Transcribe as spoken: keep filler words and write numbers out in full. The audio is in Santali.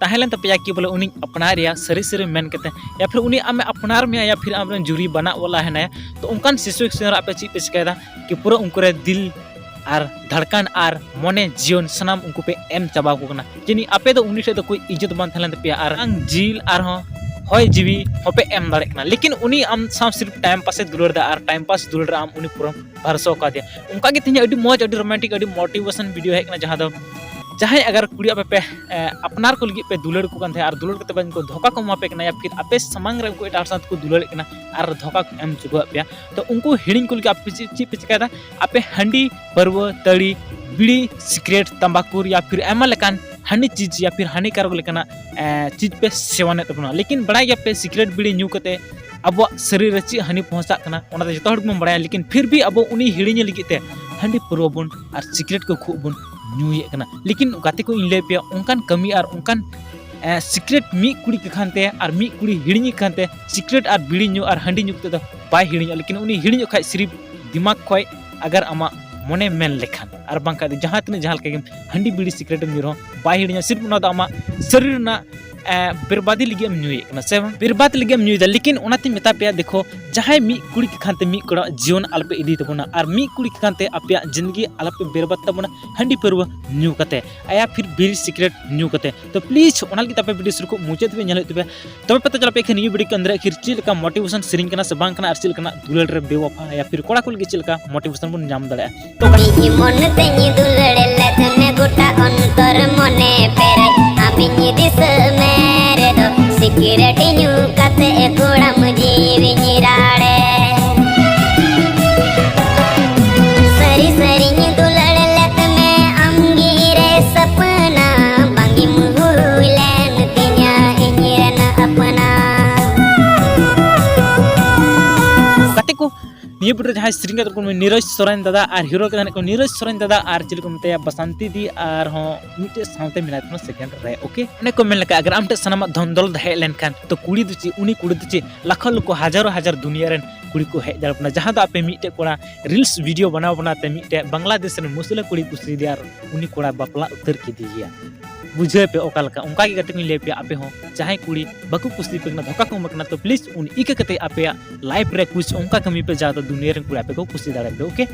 ᱛᱟᱦᱮᱸ ᱞᱮᱱ ᱛᱟᱯᱮᱭᱟ ᱠᱤ ᱵᱚᱞᱮ ᱩᱱᱤ ᱟᱯᱱᱟᱨᱮᱭᱟ ᱥᱟᱹᱨᱤ ᱥᱟᱹᱨᱤ ᱢᱮᱱ ᱠᱟᱛᱮ, ᱭᱟ ᱯᱷᱤᱨ ᱩᱱᱤ ᱟᱢᱮ ᱟᱯᱱᱟᱨ ᱢᱮᱭᱟ, ᱭᱟ ᱯᱷᱤᱨ ᱟᱢᱨᱮᱱ ᱡᱩᱨᱤ ᱵᱟᱱᱟ ᱣᱟᱞᱟ ᱦᱮᱱᱟᱭᱟ, ᱛᱚ ᱚᱱᱠᱟᱱ situation ᱨᱮ ᱟᱯᱮ ᱪᱮᱫ ᱯᱮ ᱪᱤᱠᱟᱹᱭᱮᱫᱟ ᱠᱤ ᱯᱩᱨᱟᱹ ᱩᱱᱠᱩ ᱨᱮ ᱫᱤᱞ ᱟᱨ ᱫᱷᱟᱲᱠᱟᱱ ᱟᱨ ᱢᱚᱱᱮ ᱡᱤᱭᱚᱱ ᱥᱟᱱᱟᱢ ᱩᱱᱠᱩ ᱯᱮ ᱮᱢ ᱪᱟᱵᱟ ᱟᱠᱚ ᱠᱟᱱᱟ᱾ ᱡᱟᱹᱱᱤᱡ ᱟᱯᱮ ᱫᱚ ᱩᱱᱤ ᱴᱷᱮᱱ ᱫᱚ ᱠᱳᱭ ᱤᱡᱽᱡᱚᱛ ᱵᱟᱝ ᱛᱟᱦᱮᱸ ᱞᱮᱱ ᱛᱟᱯᱮᱭᱟ ᱟᱨ ᱟᱝ ᱡᱤᱞ ᱟᱨᱦᱚᱸ ᱦᱚᱭ ᱡᱤᱣᱤ ᱦᱚᱸᱯᱮ ᱮᱢ ᱫᱟᱲᱮᱭᱟᱜ ᱠᱟᱱᱟ, ᱞᱮᱠᱤᱱ ᱩᱱᱤ ᱟᱢ ᱥᱟᱶ ᱥᱤᱨᱯ time pass ᱮ ᱫᱩᱞᱟᱹᱲ ᱮᱫᱟ ᱟᱨ time pass ᱫᱩᱞᱟᱹᱲ ᱨᱮ ᱟᱢ ᱩᱱᱤ ᱯᱩᱨᱟᱹᱢ ᱵᱷᱟᱨᱥᱟᱣ ᱠᱟᱫᱮᱭᱟ᱾ ᱚᱱᱠᱟ ᱜᱮ ᱛᱮᱦᱮᱧ ᱟᱹᱰᱤ ᱢᱚᱡᱽ, ᱟᱹᱰᱤ romantic, ᱟᱹᱰᱤ motivation video ᱦᱮᱡ ᱠᱟᱱᱟ, ᱡᱟᱦᱟᱸ ᱫᱚ ᱡᱟᱦᱟᱸᱭ ᱟᱜᱟᱨ ᱠᱩᱲᱤ ᱟᱯᱮ ᱯᱮ, ᱮ, ᱟᱯᱱᱟᱨ ᱠᱚ ᱞᱟᱹᱜᱤᱫ ᱯᱮ ᱫᱩᱞᱟᱹᱲ ᱠᱚ ᱠᱟᱱ ᱛᱟᱦᱮᱸᱫ ᱟᱨ ᱫᱩᱞᱟᱹᱲ ᱠᱟᱛᱮ ᱵᱟᱝ ᱠᱚ ᱫᱷᱳᱠᱟ ᱠᱚ ᱮᱢᱟ ᱯᱮ ᱠᱟᱱᱟ, ᱭᱟ ᱯᱷᱤᱨ ᱟᱯᱮ ᱥᱟᱢᱟᱝ ᱨᱮ ᱩᱱᱠᱩ ᱮᱴᱟᱜ ᱦᱚᱲ ᱥᱟᱶ ᱛᱮᱠᱚ ᱫᱩᱞᱟᱹᱲᱮᱫ ᱠᱟᱱᱟ ᱟᱨ ᱫᱷᱳᱠᱟ ᱠᱚ ᱮᱢ ᱪᱩᱠᱟᱹᱣᱟᱫ ᱯᱮᱭᱟ, ᱛᱚ ᱩᱱᱠᱩ ᱦᱤᱲᱤᱧ ᱠᱚ ᱞᱟᱹᱜᱤᱫ ᱟᱯᱮ ᱪᱮᱫ, ᱪᱮᱫ ᱯᱮ ᱪᱤᱠᱟᱹᱭᱮᱫᱟ? ᱟᱯᱮ ᱦᱟᱺᱰᱤ, ᱯᱟᱹᱨᱣᱟᱹ, ᱛᱟᱹᱲᱤ, ᱵᱤᱲᱤ, ᱥᱤᱜᱽᱨᱮᱴ, ᱛᱟᱢᱵᱟᱠᱩᱨ ᱭᱟ ᱯᱷᱤᱨ ᱟᱭᱢᱟ ᱞᱮᱠᱟᱱ ᱦᱟᱺᱰᱤ ᱪᱤᱡᱽ ᱭᱟ ᱯᱷᱤᱨ ᱦᱟᱹᱱᱤᱠᱟᱨᱚᱠ ᱞᱮᱠᱟᱱᱟᱜ, ᱮ, ᱪᱤᱡᱽ ᱯᱮ ᱥᱮᱣᱟᱱᱮᱫ ᱛᱟᱵᱚᱱᱟ᱾ ᱞᱮᱠᱤᱱ ᱵᱟᱲᱟᱭ ᱜᱮᱭᱟ ᱯᱮ, ᱥᱤᱜᱽᱨᱮᱴ ᱵᱤᱲᱤ ᱧᱩ ᱠᱟᱛᱮ ᱟᱵᱚᱣᱟᱜ ᱥᱟᱹᱨᱤᱨ ᱨᱮ ᱪᱮᱫ ᱦᱟᱹᱱᱤ ᱯᱚᱦᱚᱸᱪᱟᱜ ᱠᱟᱱᱟ, ᱚᱱᱟ ᱫᱚ ᱡᱚᱛᱚ ᱦᱚᱲ ᱜᱮᱵᱚᱱ ᱵᱟᱲᱟᱭᱟ᱾ ᱞᱮᱠᱤᱱ ᱯᱷᱤᱨ ᱵᱷᱤ ᱟᱵᱚ ᱩᱱᱤ ᱦᱤᱲᱤᱧᱮ ᱞᱟᱹᱜᱤᱫ ᱛᱮ ᱦᱟᱺᱰᱤ ᱯᱟᱹᱨᱣᱟᱹ ᱵᱚᱱ ᱟᱨ ᱥᱤᱜᱽᱨᱮᱴ ᱠᱚ ᱠᱷᱩᱵ ᱵᱚᱱ ᱧᱩᱭᱮᱫ ᱠᱟᱱᱟ᱾ ᱞᱮᱠᱤᱱ ᱜᱟᱛᱮ ᱠᱚ, ᱤᱧ ᱞᱟᱹᱭ ᱯᱮᱭᱟ, ᱚᱱᱠᱟᱱ ᱠᱟᱹᱢᱤ ᱟᱨ ᱚᱱᱠᱟᱱ, ᱮ, ᱥᱤᱜᱽᱨᱮᱴ ᱢᱤᱫ ᱠᱩᱲᱤ ᱠᱟᱠᱷᱟᱱ ᱛᱮ ᱟᱨ ᱢᱤᱫ ᱠᱩᱲᱤ ᱦᱤᱲᱤᱧᱮ ᱠᱟᱱ ᱛᱮ ᱥᱤᱜᱽᱨᱮᱴ ᱟᱨ ᱵᱤᱲᱤ ᱧᱩ ᱟᱨ ᱦᱟᱺᱰᱤ ᱧᱩ ᱠᱟᱛᱮ ᱫᱚ ᱵᱟᱭ ᱦᱤᱲᱤᱧᱚᱜᱼᱟ᱾ ᱞᱮᱠᱤᱱ ᱩᱱᱤ ᱦᱤᱲᱤᱧᱚᱜ ᱠᱷᱟᱡ ᱥᱤᱨᱤᱯ ᱫᱤᱢᱟᱜᱽ ᱠᱷᱚᱡ ᱟᱜᱟᱨ ᱟᱢᱟᱜ ᱢᱚᱱᱮ ᱢᱮᱱ ᱞᱮᱠᱷᱟᱱ, ᱟᱨ ᱵᱟᱝᱠᱷᱟᱡ ᱫᱚ ᱡᱟᱦᱟᱸ ᱛᱤᱱᱟᱹᱜ ᱡᱟᱦᱟᱸ ᱞᱮᱠᱟ ᱜᱮᱢ ᱦᱟᱺᱰᱤ ᱵᱤᱲᱤ ᱥᱤᱜᱽᱨᱮᱴ ᱮᱢ ᱧᱩ ᱨᱮᱦᱚᱸ ᱵᱟᱭ ᱦᱤᱲᱤᱧᱟ᱾ ᱥᱤᱨᱯ ᱚᱱᱟ ᱫᱚ ᱟᱢᱟᱜ ᱥᱟᱹᱨᱤᱨ ᱨᱮᱱᱟᱜ, ᱮ, ᱵᱮᱨᱵᱟᱫᱤ ᱞᱟᱹᱜᱤᱫ ᱮᱢ ᱧᱩᱭᱮᱫ ᱠᱟᱱᱟ, ᱥᱮ ᱵᱟᱝ? ᱵᱮᱨᱵᱟᱫ ᱞᱟᱹᱜᱤᱫ ᱮᱢ ᱧᱩᱭᱮᱫᱟ᱾ ᱞᱮᱠᱤᱱ ᱚᱱᱟᱛᱤᱧ ᱢᱮᱛᱟ ᱯᱮᱭᱟ, ᱫᱮᱠᱷᱚ, ᱡᱟᱦᱟᱸᱭ ᱢᱤᱫ ᱠᱩᱲᱤ ᱠᱟᱠᱷᱟᱱ ᱛᱮ ᱢᱤᱫ ᱠᱚᱲᱟ ᱡᱤᱭᱚᱱ ᱟᱞᱚᱯᱮ ᱤᱫᱤ ᱛᱟᱵᱚᱱᱟ ᱟᱨ ᱢᱤᱫ ᱠᱩᱲᱤ ᱠᱟᱠᱷᱟᱱ ᱛᱮ ᱟᱯᱮᱭᱟᱜ ᱡᱤᱱᱫᱮᱜᱤ ᱟᱞᱚᱯᱮ ᱵᱮᱨᱵᱟᱫ ᱛᱟᱵᱚᱱᱟ ᱦᱟᱺᱰᱤ ᱯᱟᱹᱨᱣᱟᱹ ᱧᱩ ᱠᱟᱛᱮ, ᱟᱭᱟ ᱯᱷᱤᱨ ᱵᱤᱲᱤ ᱥᱤᱜᱽᱨᱮᱴ ᱧᱩ ᱠᱟᱛᱮ᱾ ᱛᱚ please ᱚᱱᱟ ᱞᱟᱹᱜᱤᱫ ᱟᱯᱮ video ᱥᱩᱨ ᱠᱷᱚᱱ ᱢᱩᱪᱟᱹᱫ ᱫᱷᱟᱹᱵᱤᱡ ᱧᱮᱞ ᱦᱩᱭᱩᱜ ᱛᱟᱯᱮᱭᱟ᱾ ᱛᱚᱵᱮ ᱯᱮ ᱪᱟᱞᱟᱜ ᱯᱮ ᱠᱷᱤᱨ ᱱᱤᱭᱩ ᱵᱤᱰᱤ ᱠᱚ ᱟᱸᱫᱽᱨᱟ ᱠᱷᱤᱨ ᱪᱮᱫ ᱞᱮᱠᱟ motivation ᱥᱮᱨᱮᱧ ᱠᱟᱱᱟ ᱥᱮ ᱵᱟᱝ ᱠᱟᱱᱟ, ᱟᱨ ᱪᱮᱫ ᱞᱮᱠᱟᱱᱟᱜ ᱫᱩᱞᱟᱹᱲ ᱨᱮ ᱵᱮᱣᱟᱯᱷᱟ ᱭᱟ ᱯᱷᱤᱨ ᱠᱚᱲᱟ ᱠᱚ ᱞᱟᱹᱜᱤᱫ ᱪᱮᱫ ᱞᱮᱠᱟ motivation ᱵᱚᱱ ᱧᱟᱢ ᱫᱟᱲᱮᱭᱟᱜᱼᱟ᱾ ᱛᱚ ᱤᱧ ᱢᱚᱱ ᱛᱮᱧ ᱫᱩᱞᱟᱹᱲ ᱞᱮᱫ ᱢᱮ ᱜᱚᱴᱟ ᱚᱱᱛᱚᱨ ᱢᱚᱱᱮ ᱯᱮᱨᱮᱡ, ᱟᱢᱤᱧ ᱫᱤᱥᱟᱹ ᱢᱮ ᱨᱮᱫᱚ ᱥᱤᱜᱨᱮᱴ ᱧᱩ ᱠᱟᱛᱮ ᱠᱚᱲᱟᱢ ᱡᱤᱣᱤᱧ ᱨᱟᱲᱮ᱾ ᱥᱟᱹᱨᱤ ᱥᱟᱹᱨᱤᱧ ᱫᱩᱞᱟᱹᱲ ᱞᱮᱫ ᱢᱮ ᱟᱢᱜᱮ ᱨᱮ ᱥᱟᱯᱱᱟ, ᱵᱟᱝᱜᱮᱢ ᱦᱩᱭ ᱞᱮᱱ ᱛᱤᱧᱟ ᱤᱧ ᱨᱮᱱ ᱟᱯᱱᱟ᱾ ᱜᱟᱛᱮ ᱠᱚ, ᱱᱤᱭᱟᱹ video ᱨᱮ ᱡᱟᱦᱟᱸᱭ ᱥᱮᱨᱮᱧ ᱠᱟᱛᱮ ᱠᱚ ᱱᱤᱨᱚᱡᱽ ᱥᱚᱨᱮᱱ ᱫᱟᱫᱟ ᱟᱨ hero ᱠᱟᱱᱟ ᱠᱚ ᱱᱤᱨᱚᱡᱽ ᱥᱚᱨᱮᱱ ᱫᱟᱫᱟ ᱟᱨ ᱪᱮᱫ ᱠᱚ ᱢᱮᱛᱟᱭᱟ ᱵᱟᱥᱟᱱᱛᱤ ᱫᱤ, ᱟᱨᱦᱚᱸ ᱢᱤᱫᱴᱮᱡ ᱥᱟᱶᱛᱮ ᱢᱮᱱᱟᱭ ᱛᱟᱵᱚᱱᱟ second ᱨᱮ᱾ OK, ᱚᱱᱮ ᱠᱚ ᱢᱮᱱ ᱞᱮᱠᱟ, ᱟᱜᱟᱨ ᱟᱢ ᱴᱷᱮᱱ ᱥᱟᱱᱟᱢᱟᱜ ᱫᱷᱚᱱ ᱫᱚᱞ ᱦᱮᱡ ᱞᱮᱱᱠᱷᱟᱱ, ᱛᱚ ᱠᱩᱲᱤ ᱫᱚ ᱪᱮᱫ, ᱩᱱᱤ ᱠᱩᱲᱤ ᱫᱚ ᱪᱮᱫ, ᱞᱟᱠᱷᱚ ᱞᱟᱠᱷᱚ ᱦᱟᱡᱟᱨᱚ ᱦᱟᱡᱟᱨ ᱫᱩᱱᱤᱭᱟᱹ ᱨᱮᱱ ᱠᱩᱲᱤ ᱠᱚ ᱦᱮᱡ ᱫᱟᱲᱮᱭᱟᱜ ᱠᱟᱱᱟ, ᱡᱟᱦᱟᱸ ᱫᱚ ᱟᱯᱮ ᱢᱤᱫᱴᱮᱡ ᱠᱚᱲᱟ reels video ᱵᱮᱱᱟᱣ ᱵᱮᱱᱟᱣ ᱛᱮ ᱢᱤᱫᱴᱮᱡ ᱵᱟᱝᱞᱟᱫᱮᱥ ᱨᱮᱱ ᱢᱩᱥᱞᱟᱹ ᱠᱩᱲᱤ ᱠᱩᱥᱤᱭᱟᱫᱮᱭᱟ ᱟᱨ ᱩᱱᱤ ᱠᱚᱲᱟ ᱵᱟᱯᱞᱟ ᱩᱛᱟᱹᱨ ᱠᱮᱫᱮᱭᱟ᱾ ᱵᱩᱡᱷᱟᱹᱣ ᱯᱮ ᱚᱠᱟ ᱞᱮᱠᱟ᱾ ᱚᱱᱠᱟ ᱜᱮ ᱜᱟᱛᱮ ᱠᱚᱧ ᱞᱟᱹᱭ ᱯᱮᱭᱟ, ᱟᱯᱮ ᱦᱚᱸ ᱡᱟᱦᱟᱸᱭ ᱠᱩᱲᱤ ᱵᱟᱠᱚ ᱠᱩᱥᱤ ᱯᱮ ᱠᱟᱱᱟ, ᱫᱷᱳᱠᱟ ᱠᱚ ᱮᱢᱟ ᱠᱟᱱᱟ, ᱛᱚ please ᱩᱱ ᱤᱠᱟᱹ ᱠᱟᱛᱮ ᱟᱯᱮᱭᱟᱜ life ᱨᱮ ᱠᱩᱪ ᱚᱱᱠᱟ ᱠᱟᱹᱢᱤ ᱯᱮ ᱡᱟᱦᱟᱸ ᱫᱚ ᱫᱩᱱᱤᱭᱟᱹ ᱨᱮᱱ ᱠᱩᱲᱤ ᱟᱯᱮ ᱠᱚ ᱠᱩᱥᱤ ᱫᱟᱲᱮᱭᱟᱜ ᱯᱮ, okay?